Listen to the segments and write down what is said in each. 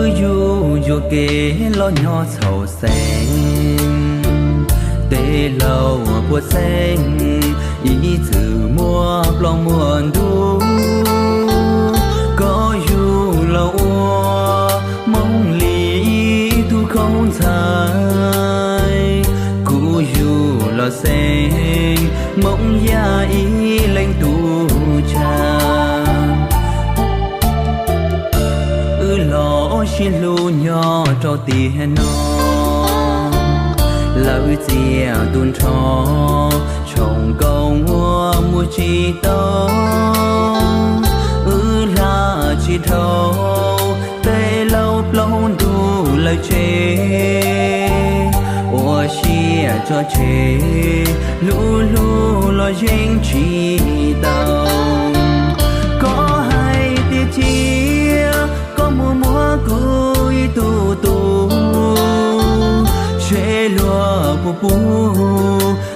Yug yuam kev los nyob txhaum xeeb, tej laus puas xeeb ib txwm muaj plaub muaj ntug. Koj yug los ua Hmoob li ib tug khaub ntxhais, kuv yug los xeeb Hmoob yaj ib leeg tus tsag. Wb los sib hlub nyob rau tiam no, lawv txiav tu nrho, tshoov nkaus ua mus tsis tau. Wb hla tsis dhau, tej laus plaub ntug lawv tseg, ua siab tso tseg, hlub hlub los yeej tsis tau. Koj hais tias cia koj mus muab kuv ib tug tub, seb luag puas pub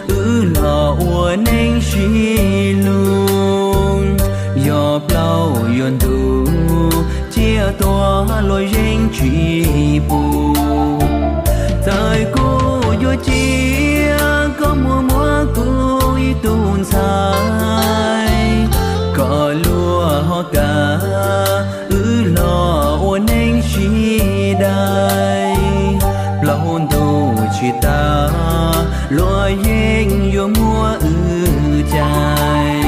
wb los ua neej sib hlub. Yog plaub yuav ntug, cia tuag los yeej tsis pub. Txawm kuv yuav cia koj mus muab kuv ib tug ntxhais, kom luag ho kam wb los ua neej sib dai. Plaub ntug tsis tas, luag yeej yuav muab wb cais.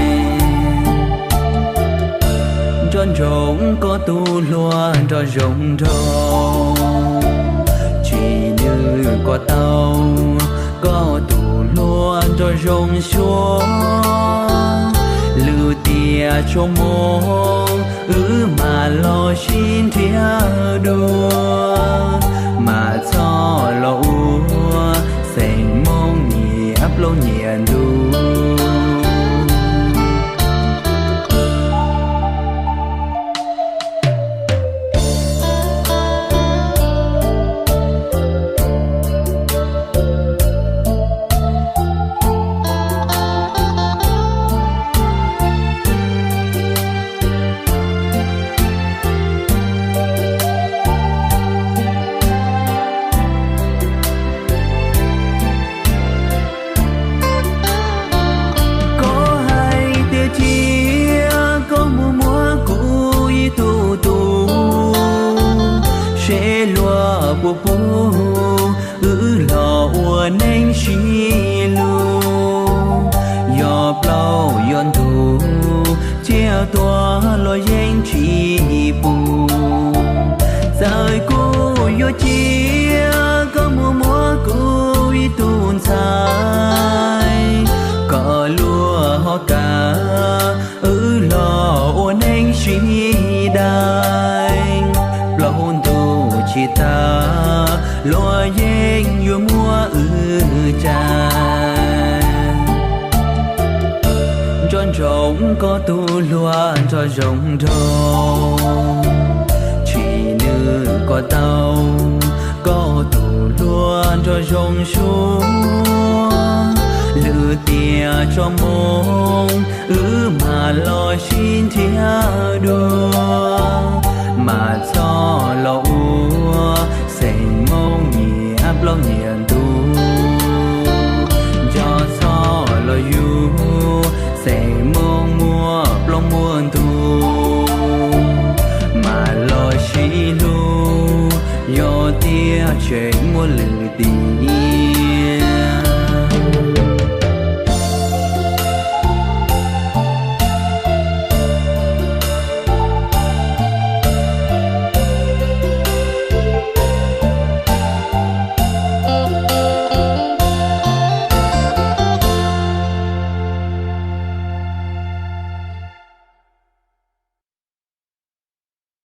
Nco ntsoov koj tus hluas nrog zoo nraug, tsis nws kom tau koj tus hluas nrog zoo xyuas. Lwm tiam tshuav moos wb mam los sib nrhiav dua, mas txhob los ua xeem Hmoob nyiam plaub nyiam ntug. Koj hais tias cia koj mus muab kuv ib tug tub, seb luag puas pub wb los ua neej sib hlub. Yog plaub yuav ntug, cia tuag los yeej tsis pub. Txawm kuv yuav cia koj mus muab kuv ib tug ntxhais, kom luag ho kam wb los ua neej sib dai. Plaub ntug tsis tas, luag yeej yuav muab wb cais. Nco ntsoov koj tus hluas nrog zoo nraug, tsis nws kom tau koj tus hluas nrog zoo xyuas. Lwm tiam tshuav moos wb mam los sib nrhiav dua, mas txhob los ua xeem Hmoob nyiam plaub nyiam ntug. Nco txhob los yug xeem Hmoob muaj plaub muaj ntug, mas los sib hlub, yog tiag tseem muaj lwm tim.